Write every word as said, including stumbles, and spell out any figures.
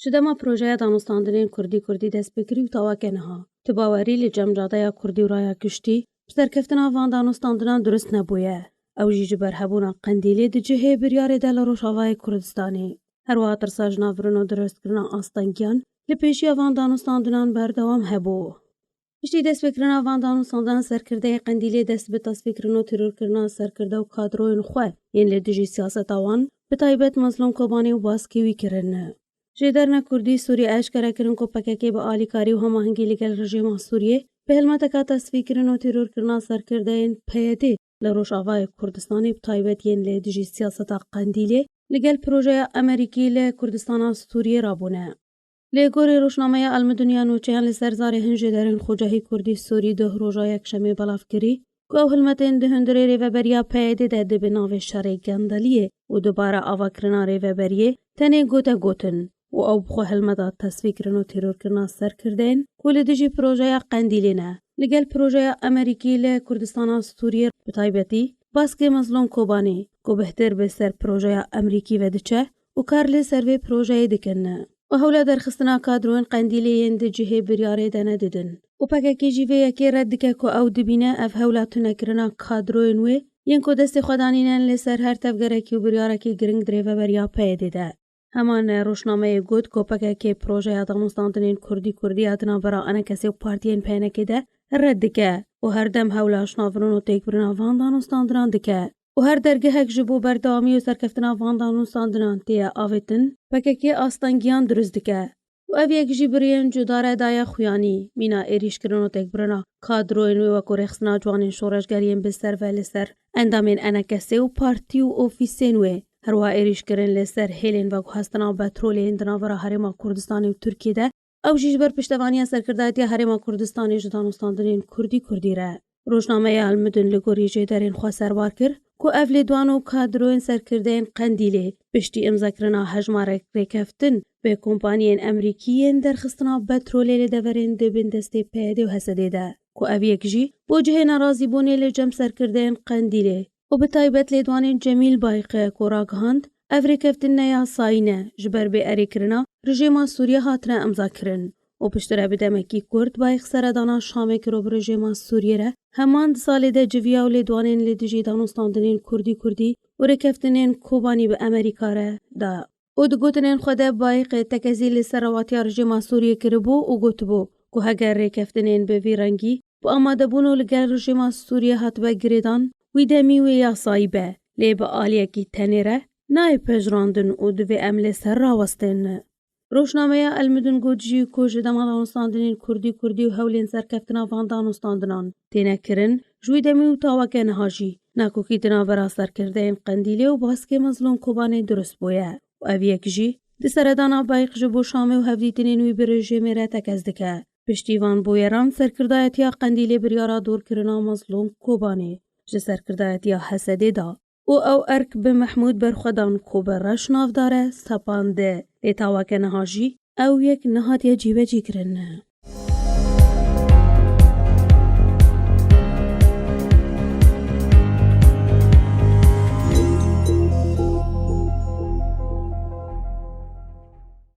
Ji dema projeya danûstandinên Kurdî Kurdî dest pê kirî û ta weke niha, ti bawerî li cem cadeya Kurdî û raya giştî bi serkeftina van danûstandinan dirust nebûye. Ew jî ji ber hebûna Qendîlê di cihê biryarê de li Rojavayê Kurdistanê. Her wiha tirsa ji nav rino dirustkirina astengiyan li pêşiya van danûstandinan berdewam hebû. Piştî destpêkirina van danûstandinan serkirdeyê Qendîlê dest bi tasfîkirin û terorkirina serkirde û kadroyên xwe yên li dijî siyaseta wan, bi taybet Mezlûm Kobanî û baskê wî kirin. Jêderna Kurdî Sûriyê eşkere kirin ku P K K bi alîkarî û hemahengî li gel rejîma Sûriyê bi helmeteka tasfîkirin û terorkirina serkirdeyên P Y D li Rojavayê Kurdistanê, bi taybet yên li dijî siyaseta Qendîlê, li gel projeya Amerîkî li Kurdistana Sûriyê rabûne. Lê gorî rojnameya Almidin ya nûçeyan li ser zarê hin jêderên Xocehî Kurdî Sûrî duh roja yekşemê belav kirî ku ew hilmetên di hundirê rêveberiya P Y D de di bi navê şerê gendeliyê û dubare avakirina rêveberiyê tenê gote gotin û ew bi xwe hilmeta tesfîkirin û terorkirina serkirdeyên ku li dijî projeya Qendîlê ne, li gel projeya Amerîkî li Kurdistana Sûriyê bi taybetî baskê Mezlûm Kobanî ku bihtir bi ser projeya Amerîkî ve diçe û kar li ser vê projeyê dikin û hewla derxistina kadroyên Qendîlê yên di cihê biryarê de nedidin û P K K jî vê yekê red dike ku ew dibîne ev hewla tunekirina kadroyên wê yên ku destê xwe danîne li ser her tevgerekî û biryarekî giring di rêveberiya P Y D de. Heman rojnameyê got ku P K K projeya danûstandinên Kurdî Kurdî ya di navbera E N K S û partiyên P N K de red dike û her dem hewla şinavirin û têkbirina van danûstandinan dike û her dergehek ji bo berdewamî û serkeftina van danûstandinan tê ye avêtin, P K K astengiyan dirust dike û ev yek jî biriyên cudare daye xuyanî, mîna êrîşkirin û têkbirina kadroyên wê wekû rêxistina ciwanên şoreşgeriyên bi ser ve li ser endamên E N K S û partî û ofîsên wê, herwiha êrîşkirin li ser hêlên veguhestina petrolê yên di navbera Herêma Kurdistanê û Tirkiyê de, ew jî ji ber piştevaniya serkirdayetiya Herêma Kurdistanê ji danûstandinên Kurdî Kurdî re. Rojnameya Almidin li gorî jêderên xweser bar kir ku ev lêdwan û kadroyên serkirdeyên Qendîlê piştî îmzakirina hejmarek rêkeftin bi kompaniyên Amerîkî yên derxistina petrolê li deverên di bin destê P Y D û H S D'ê de, ku ev yek jî bo cihê nerazîbûnê li cem serkirdeyên Qendîlê û bi taybet lêdwanên Cemîl Bayqe ku ragihand, ev rêkeftin ne yasayî ne, ji ber bêerêkirina rejêma Sûriyê hatine îmzakirin û piştre bi demekî kurt Bayq seredana Şamê kiro bi rejêma Sûriyê re heman di salê de civiya û lêdwanên li dijî danûstandinên Kurdî Kurdî û rêkeftinên Kobanî bi Amerîka re da. Û di gotinên xwe de Bayqê tekezî li ser rewatiya rejêma Sûriyê kiribû û gotibû ku heger rêkeftinên bi vî rengî bi amadebûn û li gel rejêma Sûriyê hatibe girêdan, wî demî wê yasayî be, lê bi aliyekî tenê re nayê pejirandin û divê em li ser rawestin. Rojnameya Elmidin got jî ku ji dema danûstandinên Kurdî Kurdî û hewlên serkeftina van danûstandinan têne kirin, ji wî demî û ta weke niha jî nakokî di navbera serkirdeyên Qendîlê û baskê Mezlûm Kobanê dirust bûye û ev yek jî di seredana Bayq ji bo Şamê û hevdîtinên wî bi rejêmê re tekez dike. Piştî van bûyeran serkirdayetiya Qendîlê biryara dorkirina Mezlûm Kobanê ji serkirdayetiya H S D'ê da û ew erk bi Mehmûd Berxwedan ku bi reş navdar e, sepand. Lê ta weke niha jî ew yek nehatiye cîbecî kirin.